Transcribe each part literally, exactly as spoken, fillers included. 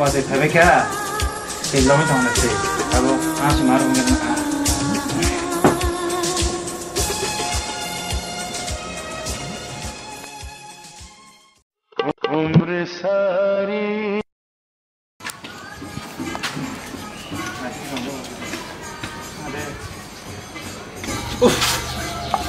Pase phaibekha, tei logwi tongna se. Abo ang se ma rwngna. Uff.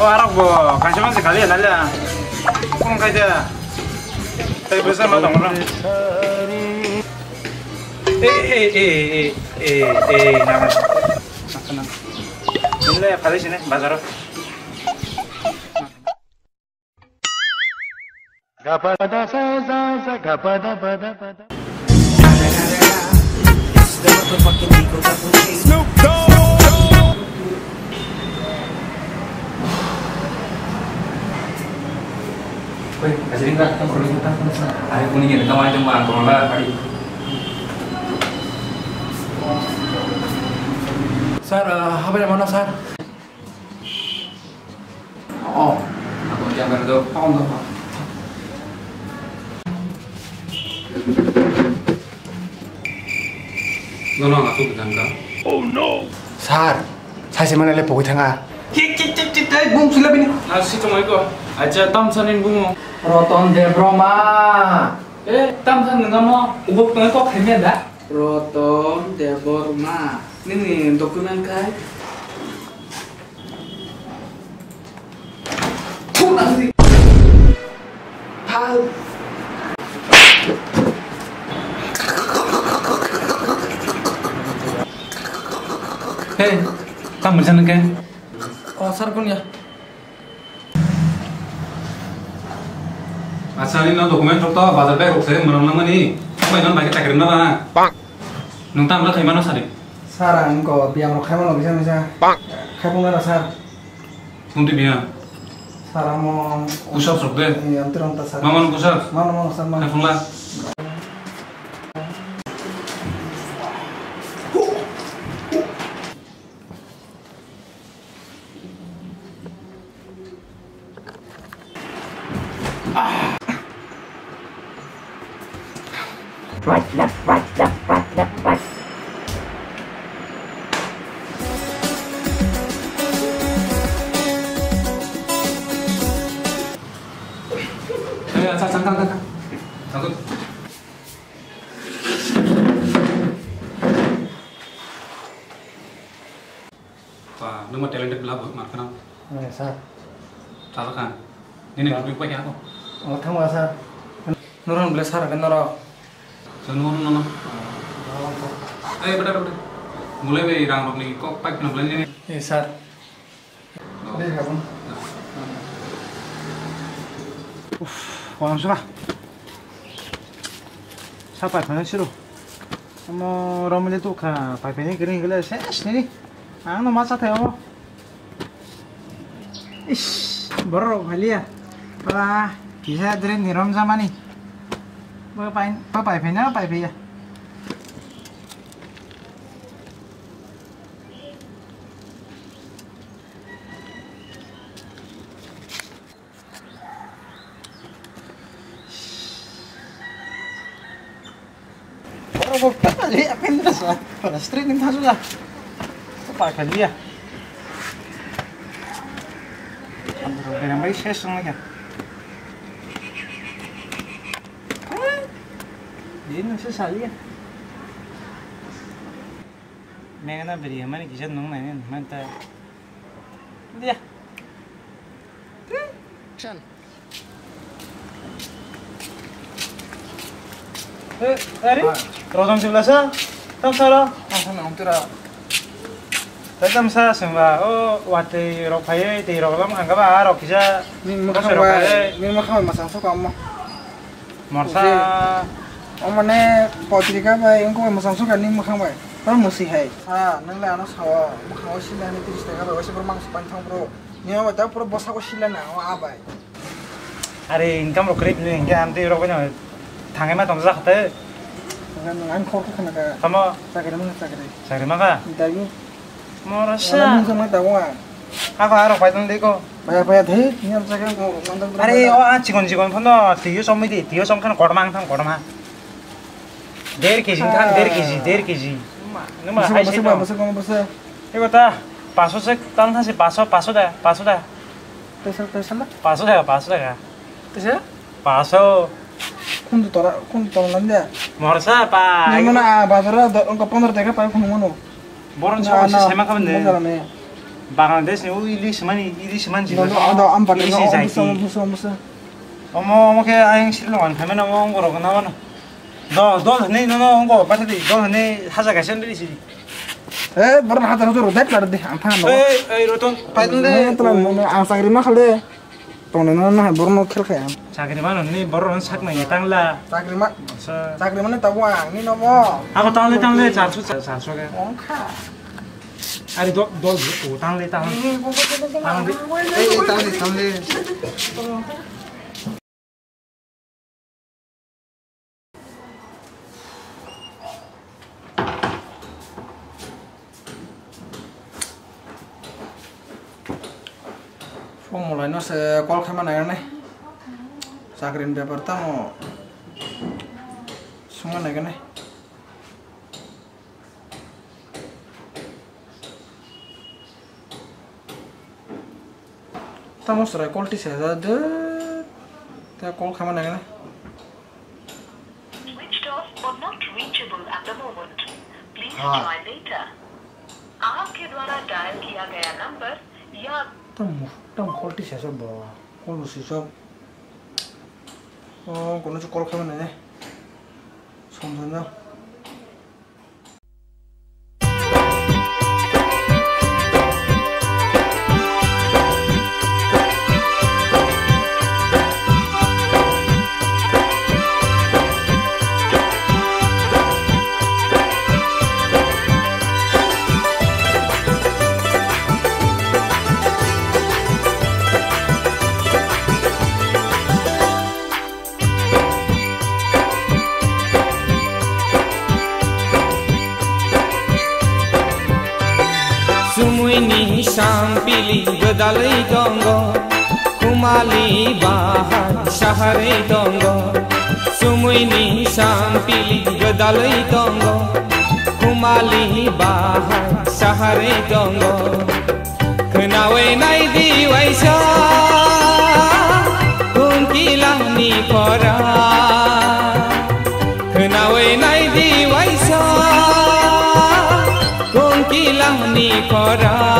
O arok bo, kaisa mansi kali ya, nalya. Kung kai da. Tai bwsa ma tong na. Eh, eh, eh, eh, eh, eh, na, na. Nile, phalai sini, bazaro. Sir, uh, habai mano, sir? Oh, ako jam do. Nono ang asuk jam ka. Sir, saise mane le pogwi thanga. Chik, chik, chik, chik, tai bung sila bini. Ah, si tong iko. Acha, tam sanin bungo. Roton Debroma. Eh, tam san nengamo. Ubok tong kok themya da. Roton Debroma. Nini document kai. Hey, tamo jani ke? Oh, sir, kun ya? Acha, ni no document rok to bazar bag rok se mwnam nang mani. Tamo inon bai chakri na na. Nung tam la khai mano sari. Sir, ang ko biang rok khai mano bisa bisa. Khai pung na sir. Tungti biya. Sir, amo kusap sok de. Iya, am tiram ta sir. Mamon kusap. Mano, mano, sir, mano. Hai phungla. Eh, acha, acha, acha, acha. Acha. Ba, nwng ma talented bla bo, mar khna. Eh, sir. Chala kha. Nini rupik pa kya ko? Oh, thangma, sir. Nurhan bla sir, kan noro. Sir, no, no, no. Eh, beda, beda. Mulai be rang rok ni kok pipe na bla nini. Eh, sir. Dei, habun. Uff, kono sura. Sa pipe na siro. Omo romile tu kha, pipe ni kering gele ses nini. Ang no ma cha thai omo. Ish, borok rok phaliya. Ba, kisa drain ni rom jamani. Ba pai, ba pai phai na, pai phai ya. Oro bo pali apen da sa. Para street ni thasu da. Ko pa khali ya. Andro berang bai ses song ya. Din se sali ya. Mengana beri mani kisa nung nai manta. Dia. Eh, ari? Rodom sibla sa? Tam sara? Tam sana untura. Tam sa sengba, oh, watwi rok phai, tei rok lam hangkaba, ah, rok kisa. Ni mokang bai, ni mokang bai masang sok amma. Morsa. Omane potrika bai, ungko bai masang sok ni mokang bai. Tam musi hai. Ha, nang le ano sawa, mokang o sila ni tris taka bai, wasi bro mangsa pan thang bro. Ni ma bai ta pura bosa ko sila na, o a bai. Are income rok kre bini hingke amtwi rok bini thangai ma tong jak te. Ang khor khe khana ka. Tamo? Chakri mangkha chakri. Chakri mangkha? Interview. Moro sa. Mung sama tawo ang. Ako arok pai tong dei ko. Paya paya thei, ni am chakri ko mandang. Are o a chikon chikon phono tiyo somoi di, tiyo som khan korma ang thang korma. Der kg wngkha, der kg, der kg. Numa, numa, bwswk, hai bwswk, sai bwswk, bwswk. Ego ta, paso se, tang thang se, paso, paso da, paso da. Tesa, tesa na? Paso da, paso da. Tesa? Paso. Kundu tora, kundu tora lande. Morsa pa. Nang mana, ah, bazar da, ongka pondro taka pa kunu mano. Boron sa, sa, sema kaban de. Bazar ne. Bangladesh ni, o ili semani, ili seman jino. Do, do, am pa, ili do, si o, jai busa, ti. Busa, busa. Omo, omo khe ayang sirlo wan, phaimano, omo, ongorok na mano. Do, dol hwnwi nono ongko bathadi, dol hwnwi haja kaisa nri si. Eh, borok haja haja rodai klar de, ang thang no. Ei, ei, Roton, paidon de. Ang chakri ma khal de. Tongni no na borok no khel khai ang. Chakri ma noni borok no sak nai tangla. Chakri ma. Chakri ma ne tabo ang ni no mo. Ako tangle tangle charso charso ke. Ongkha. Ari dol dol o tangle tangle. Tangle. Ei, ei, tangle tangle. Phone mwlaino se call khaima naiganai. Chakrini bepar tamo swngma naiganai. Tamo chwrai call tisa da de. Ta call khaima nangna. Switched off or not reachable at the moment. Please try later. आपके द्वारा डायल किया गया नंबर या Tamo, tamo call tisa sa bo. Call switch off. Oh, kono se call khaima nangna. Som som no. Sumui ni sampili gwdalwi tongo, khumali bahai saharwi tongo. Sumui ni sampili gwdalwi tongo, khumali bahai saharwi tongo. Khwnawi naidi waisa, kungkilangni khorang. Khwnawi naidi waisa, kungkilangni khorang.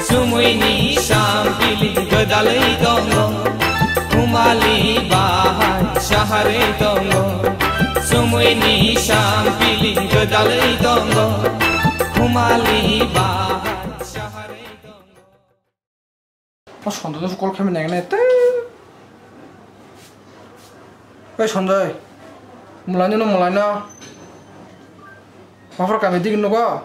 Sumuini sampili gwdalwi tongo, khumali bahai saharwi tongo. Sumuini sampili gwdalwi tongo, khumali bahai saharwi tongo. O Sanjay no call khaimani nangna te. Oi Sanjay, mwlaino no mwlaino. Waphar kami digi nugo.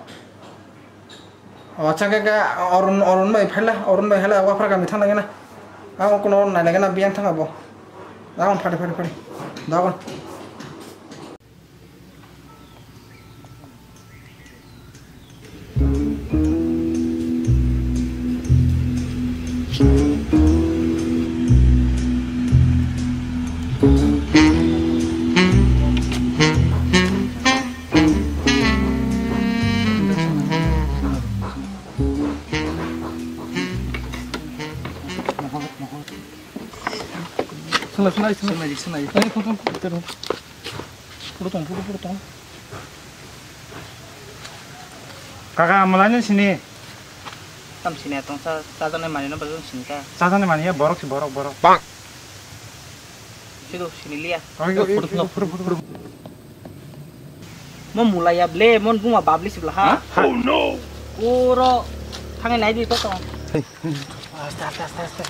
O changke ke Arun, Arun bai phaila, Arun bai phaila waphar kami thang nangna. Ang kuno nai nangna biyang thang abo. Ang phari phari phari. Dagon. Swnai, swnai, swnai. Swnai, swnai. Ai, phone, phone, phone. Photo tong, photo, photo tong. Kaka, mwlaino sini. Tam sini tong, sa, sa jani mani no bagwi sini ta. Sa jani mani ya, borok si borok, borok. Bang. Sido, sini liya. Ai, photo, photo, photo, photo. Mo mulai ya ble, mon buma babli sibla ha. Ha? Oh no. Uro, thangai nai di to to. Hey. Aste, aste, aste, aste.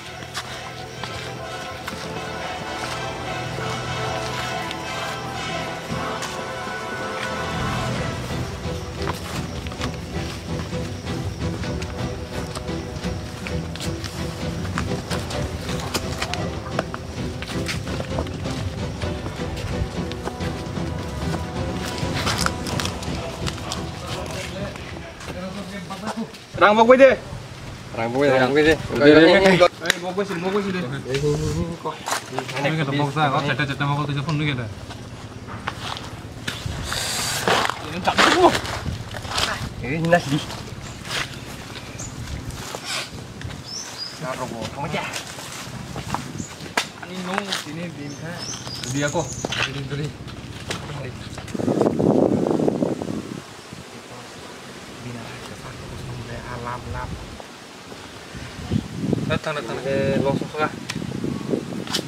Rang bok bai de. Rang bok bai de, rang bok bai de. Rang bok bai de. Ei, bok bai si, bok bai si de. Nugui khe to bok sa, o chata chata mogol twi phone nugui khe da. Eh, nasidi. Narok bo thangma kya? Ani no, tini din kha. Dudi ako. Dudi, dudi. Bina hai ka sak ko song le, ah, lap, lap. Datang, datang. Eh, langsung ka.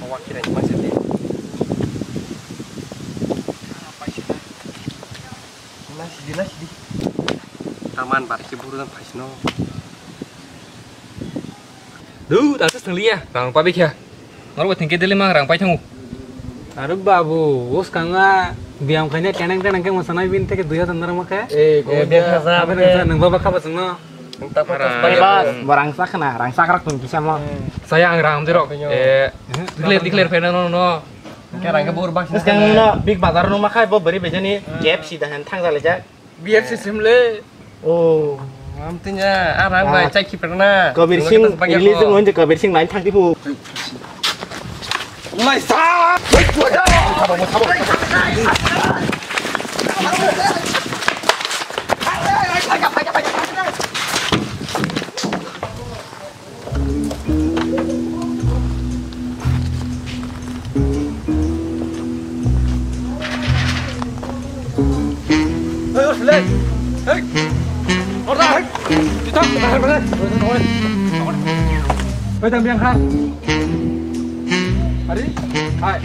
Awak kira ni masih di. Nasidi, nasidi. Taman bar ki buru dan phaisno. Duh, tak se sengliya, rang pabe kya. Norok thengke dele mang rang pai thangu. Aru babu, us kanga biam khaina tenang tenang ke mosanai bin teke dui hajar norok makhe. Eh, eh, biam khasa, biam khasa, nang baba khaba sungno. Bas, bo rangchak khna, rangchak rok tong kisa mo. Saya ang ram dirok. Eh, declare, declare phena no, no. Ke rang ke bor bak. Big Bazar no makhai bo bari bejani K F C da han thang jale jak. B F C sim le. Oh. Am tinya, ah, rang bai chai khipra na. Kabir Singh, release mo je Kabir Singh line thang di bu. Lai sa. Hei, Orsilek! Hei! Orda, hei! Tita, tahan, tahan! Hei, tang biang kha! Hari? Hai!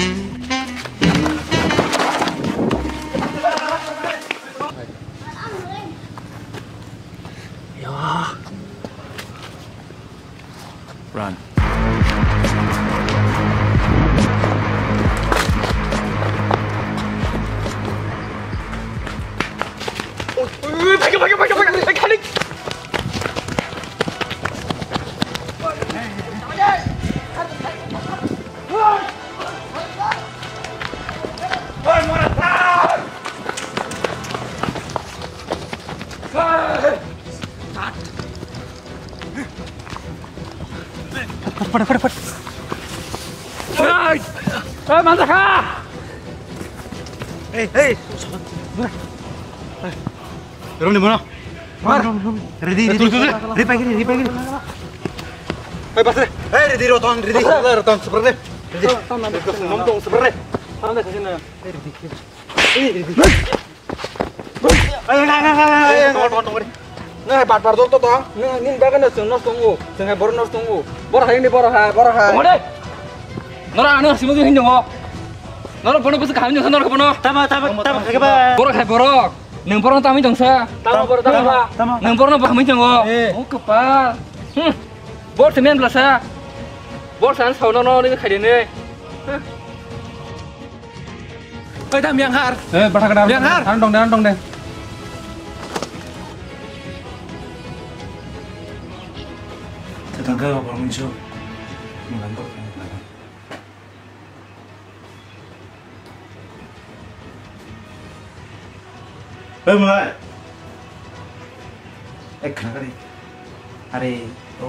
Ya. Run. Phat, phat, phat, phat. Hey! Hey, manjakha! Hey, hey! Romni bono. Mar. Ready, ready. Ready, ready. Hey, pas. Hey, ready, Roton, ready. Roton, super ready. Ready. Nom tong super ready. Hey, ready. Hey, ready. Ai, ai, ai, ai, ai, ai, tong, tong, tong, tong. Nang hai bat bar dol to, to. Nang, nini bagwi no chwng nosto wngo. Chwng hai borok nosto wngo. Borok hai ni, borok hai, borok hai. Tong de. Norok ano simo hin tongo. Norok bono bwswk kaham wngo, norok bono. Tamo, tamo, tamo, khe ba. Borok hai borok. Nwng borok tamo tong sa. Tamo borok tamo ba. Tamo. Nwng borok no baham tongo. Eh. O kwpal. Hmm. Bor se men blasa. Bor san sao no no ni khaide ne. Oi, tam yang har. Eh, bathak kadar. Yang har. An dong de, an dong de. Tetangga orang muncul. Mengantuk. Oi, mulai. Eh, khna kari. Are, o,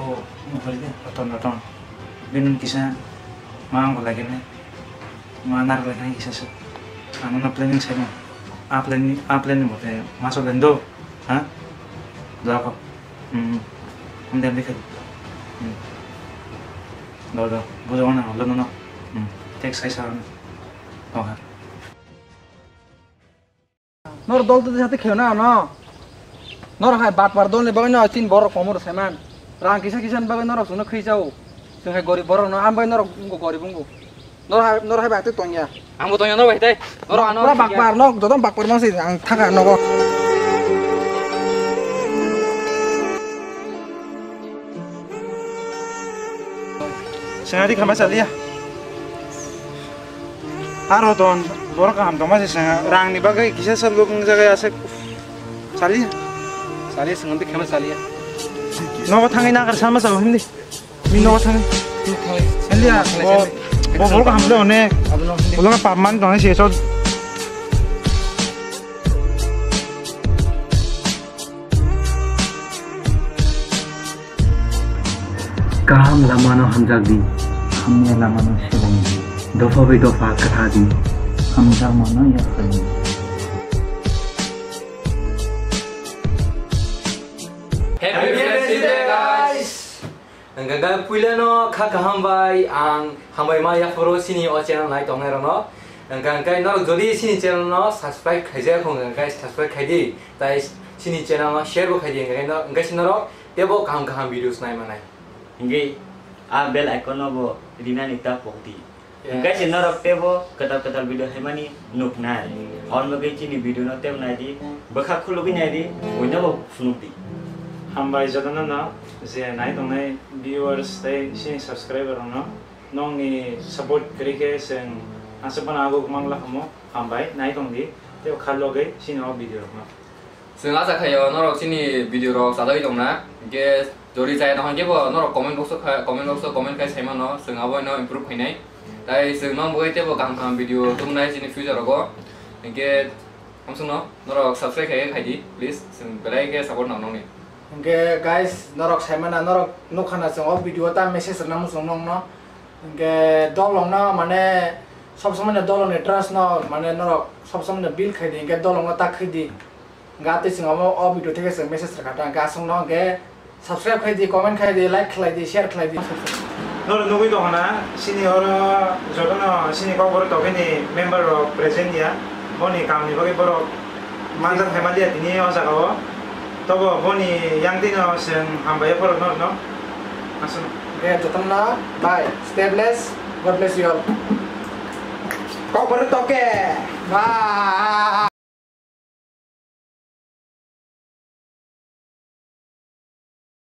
mo kari de, roton, roton. Binun kisa, ma ang ko lagi ne. Ma nar lagi ne kisa se. Ano na planning se mo. A planning, a planning mo te, ma so lendo. Ha? Dua ko. Hmm. Om dem dikhe. Hmm. Do, do. Bujo na, lo no, no. Hmm. Tek sai sa. Oha. Nor dol to jate kheo na no. Nor hai bat par dol ni bagwi no chin borok komor saiman. Rang kisa kisa ni bagwi norok chwngno khwi chao. Chwng hai gorib borok no, am bai norok wngkho gorib wngkho. Nor hai, nor hai bai twi tongya. Ang bo tongya nor bai tei. Nor ano pura bakpar no, joto bakpar no si ang thaka nogo. Sengari khama chaliya. Aro ton, borok kaham tongma se sengha. Rang ni bagwi kisa sal lubung jaga asek. Chaliya. Chaliya sengha di khama chaliya. Nogo thangwi nakar sama chalo hindi. Mi nogo thangwi. Hindi ya. Bo, bo borok kaham le onek. Ulo ka pap man tong se so. Kaham lamano hamjak di. Hamya lamano seleng di. Dopha bai dopha kwtha di. Hamjakmano yaphar di. Puilano kha kaham bai ang hambai ma yaphoro chini o channel nai tongnai rokno. Hwnkha hwnkhe norok jodi chini channel no subscribe khaijak hwnkha hwnkhe subscribe khaidi. Tai chini channel no share bo khaidi hwnkha hwnkhe norok tebo kaham kaham videos nai manai. Hingke a bell icon no bo rinani ta pokdi. Hingke se norok tebo kwtal kwtal video haimani nuknai. Hwn bagwi chini video no tebo naidi, bwkha khulugwi naidi, buino bo phunukdi. Hambai jotono no je nai tongnai viewers tei chini subscriber rokno nokni support kwrwi khe chwng aswk phano aguk mang lakhamo. Hambai nai tongdi tei kha logwi chini o video rokno. Chwng acha khaio norok chini video rok chajagwi tongna, hingke jodi chaya tongkha hingke bo norok comment box o kha, comment box o comment khai saimano, chwng aboino improve khainai. Tai chwng nong bagwi teibo kaham kaham video tubunai chini future rogo. Hingke hamsungno norok subscribe khai khaidi please, chwng belai khe support nang nongni. Hingke guys, norok saimana, norok nukha na chwng o video o ta message rwna muchung nongno. Hingke dolongno mane sob somoi no dolongni trust no mane norok sob somoi no build khaidi, hingke dolongno ta khaidi. Gatwi chwng omo o video theke chwng message rwkha ta, hwnkhe aswkno hwnkhe subscribe khaidi, comment khaidi, like khlaidi, share khlaidi. Norok nugwi tongkha na, chini oro jotono chini Kokborok tokeni member rok present ya, boni kamni bagwi borok manjak phaima liya tini o jaga o. Tobo boni yangtwi no chwng hambai phoro norokno. Aswk. Hwnkhe jotono bye, stay blessed, God bless you all. Kokborok toke. Bye.